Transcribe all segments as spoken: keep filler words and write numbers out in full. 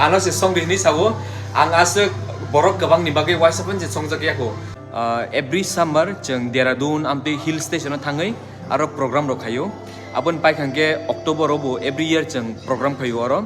Ano se songdi hinwi sao, ang aswk borok kwbangni bagwi uaisa phano se songjak ya kho. Ah, every summer chwng Dehradun amtwi hill station-o thangwi aro program rok khaio. Aboni paikha hwnkhe October-o bo every year chwng program khaio oro.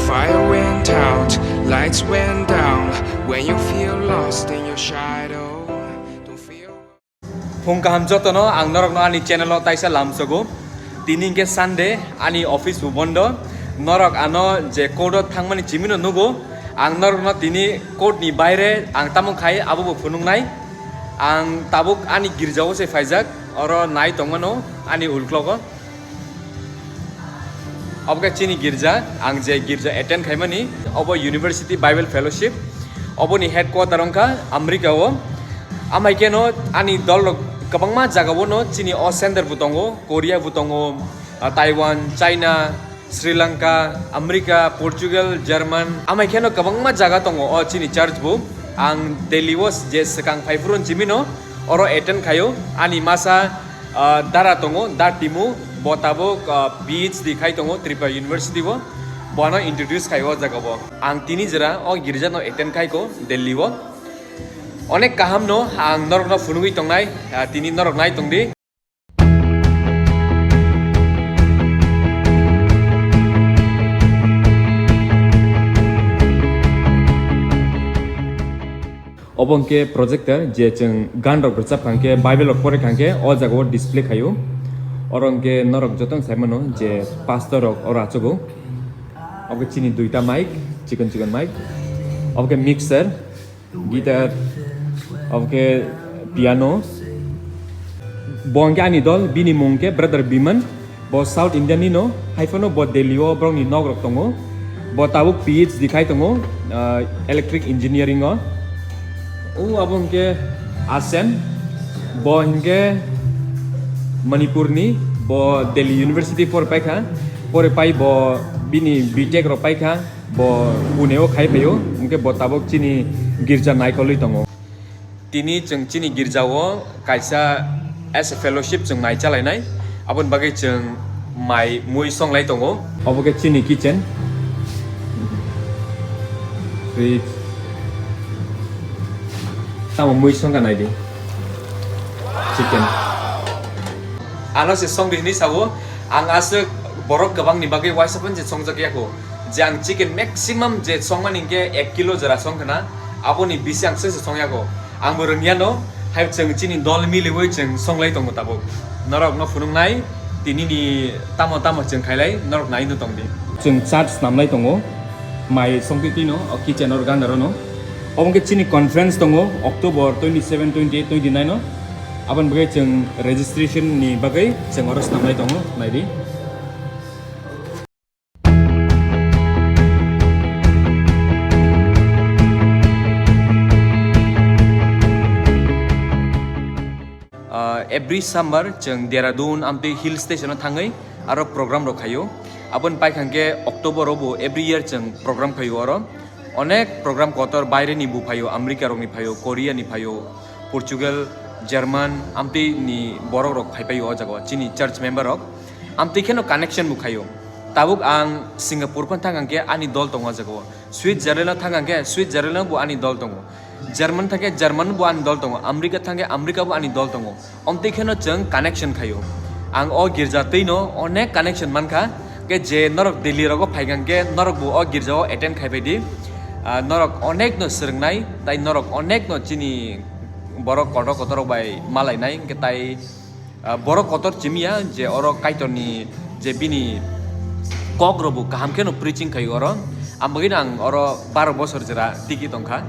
Fire went out, lights went down. When you feel lost in your shadow, don't feel. Phung kaham jotono, ang norokno ani channel-o taisa lamsogo. Tini hwnkhe Sunday, ani office bo bondo. Norok ano je court-o thangmani chimino nugo. Ang norokno tini court-ni baire ang tamo khai, abo bo phunuknai. Ang tabuk ani girjao se phaijak, oro nai tongmano ani ulklogo. Obo khe chini girja, ang je girja attend khaimani, obo University Bible Fellowship, oboni headquarter wngkha America-o. Amai kheno ani dol rok kwbangma jaga-o no chini o center bo tongo, Korea bo tongo, ah, Taiwan, China, Sri Lanka, America, Portugal, German, amai kheno kwbangma jaga tongo o chini church bo. Ang Delhi-o je swkang phai phuru chimino oro attend khaio, ani masa ah, dara tongo, Da Timu, bo tabuk, ah, P H D khai tongo Tripura University o, bono introduce khai o jaga o. Ang tini jora o girja no attend khai ko Delhi o. Onek kaham no ang norok no phunugwi tongnai, ah, tini norok nai tong di. Obo hwnkhe projector, je chwng gan rok rwchap kha hwnkhe, Bible rok pore kha hwnkhe, o jaga o display khaio. Oro hwnkhe norok joto sai mano je pastor rok oro achugo. Obo khe chini duita mic, chikon chikon mic. Obo khe mixer, guitar, obo khe piano. Bo hwnkhe ani dol, bini mung khe Brother Biman. Bo South India ni no, hai phano bo Delhi o borok ni nok rok tongo. Bo tabuk P H D khai tongo, ah, electric engineering o. O abo hwnkhe Asen, bo hwnkhe Manipur ni, bo Delhi University pore paikha, pore pai bo bini B Tech rok paikha, bo Pune o khai phaio, hwnkhe bo tabuk chini girja naikolwi tongo. Tini chwng chini girjao kaisa as a fellowship chwng mai chalainai, aboni bagwi chwng mai mui songlai tongo. Obo khe chini kitchen. Fridge. Tamo mui songkha naidi. Chicken. Ano se songdi hinwi sao, ang aswk borok kwbangni bagwi uaisa phano se songjak ya kho. Je ang chicken maximum je songmani hwnkhe ek kilo jora songkhna, aboni bisi ang se se songya kho. Ang bo rwngya no, hai chwng chini dol miliwi chwng songlai tongo tabuk. Norok no phunuknai, tini ni tamo tamo chwng khailai, norok nai no tongdi. Chwng chat snamlai tongo, mai songtwi twi no, o kitchen or gandaro no. Obo hwnkhe chini conference tongo, October twenty seven, twenty eight, twenty nine no. Aboni bagwi chwng registration ni bagwi chwng oro snamlai tongo, naidi. Ah, every summer chwng Dehradun amtwi hill station o thangwi aro program rok khaio. Aboni paikha hwnkhe October o bo every year chwng program khaio oro. Onek program kotor baire ni bo phaio, America rok ni phaio, Korea ni phaio, Portugal, German, amtwi ni borok rok phai paio o jaga o, chini church member rok. Amtwi kheno connection bo khaio. Tabuk ang Singapore phan thang hwnkhe ani dol tongo o jaga o. Switzerland o thang hwnkhe Switzerland o bo ani dol tongo. German thangkhe German bo ani dol tongo. America thangkhe America bo ani dol tongo. Omtwi kheno chwng connection khaio. Ang o girja twi no onek connection mankha. Hwnkhe je norok Delhi rogo phaikha hwnkhe norok bo o girja o attend khai bai di. Ah, norok onek no swrwngnai, tai norok onek no chini borok kotor kotor rok bai malainai, hwnkhe tai, ah, borok kotor chimiya je oro Kaitorni je bini kok rok bo kaham kheno preaching khaio oro. Ang bagwino ang oro baro bosor jora tiki tongkha.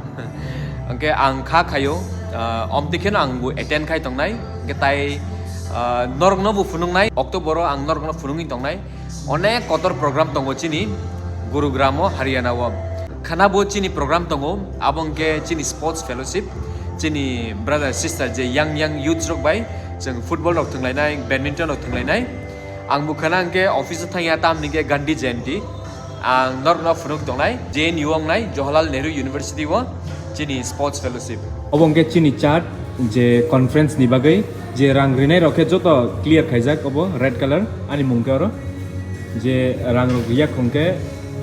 Hwnkhe ang kha khaio, ah, omtwi kheno ang bo attend khai tongnai. Hwnkhe tai, ah, norokno bo phunuknai, October o ang norokno phunukgwi tongnai. Onek kotor program tongo chini Gurugram o, Haryana o. Khana bo chini program tongo, abo hwnkhe chini sports fellowship, chini brother sister je young young youths rok bai chwng football rok thwnglainai, badminton rok thwnglainai. Ang bo khana hwnkhe office o thangya, tamni hwnkhe Gandhi Jayanti. Ang norokno phunuk tongnai, J N U wngnai, Jawaharlal Nehru University o chini sports fellowship. Obo hwnkhe chini chart, je conference ni bagwi je rang rinai rok khe joto clear khaijak, obo red color ani mung khe oro. Je rang rok riyak hwnkhe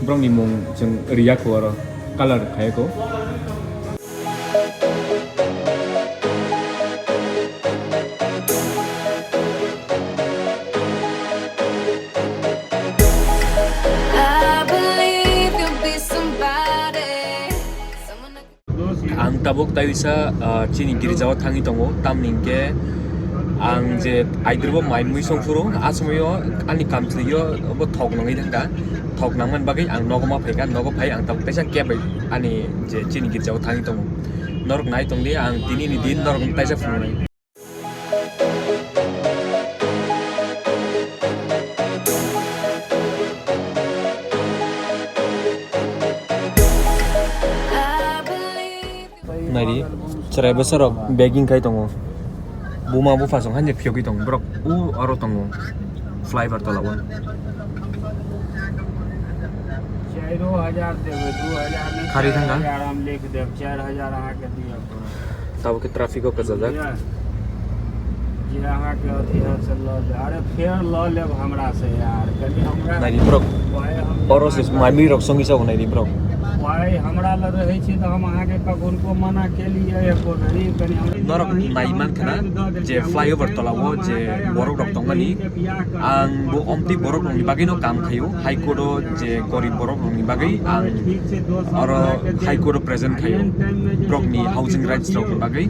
borokni mung chwng riyak oro, color khaiya kho. I believe you'll be somebody. Someone Ang tabuk taisa, ah, chini girjao thangwi tongo, tamni hwnkhe ang je aidrobo mai mui song phuru, a somoio ani kamchwlwio bo thok nangwi thangkha. Thok nangmani bagwi ang nogo ma phaikha, nogo phai ang tabuk taisa kebo ani je chini girjao thangwi tongo. Norok nai tongdi, ang tini ni din norok taisa phunuknai. Naidi, chwrai bwsarok begging khai tongo. Buma bupha song haino phiyogwi tongo. Borok u aro tongo. Flyover tola o. चारों हजार देवे, दो हजार नहीं, Khari thangka? चार हजार हम लिख देब, चार हजार अहाँ के दिअ पड़त। Tabuk khe traffic o kwchajak. बुझलियै? जे अहाँ के अथी है से लऽ ले। अरे फेर लऽ लेब हमरा से यार, कनी हमरा Naidi borok, भाई हम oro se माइमी rok songwi sa naidi borok. भाई हमरा लग रहै छी तो हम अहाँ के कखनको मना केलियै एको बेरी, कनी हमरा Norok nai man khana je flyover tola o je borok rok tongmani, ang bo omtwi borok rokni bagwi no kam khaio, High Court o je gorib borok rokni bagwi ang oro High Court o present khaio, borok ni housing rights rokni bagwi.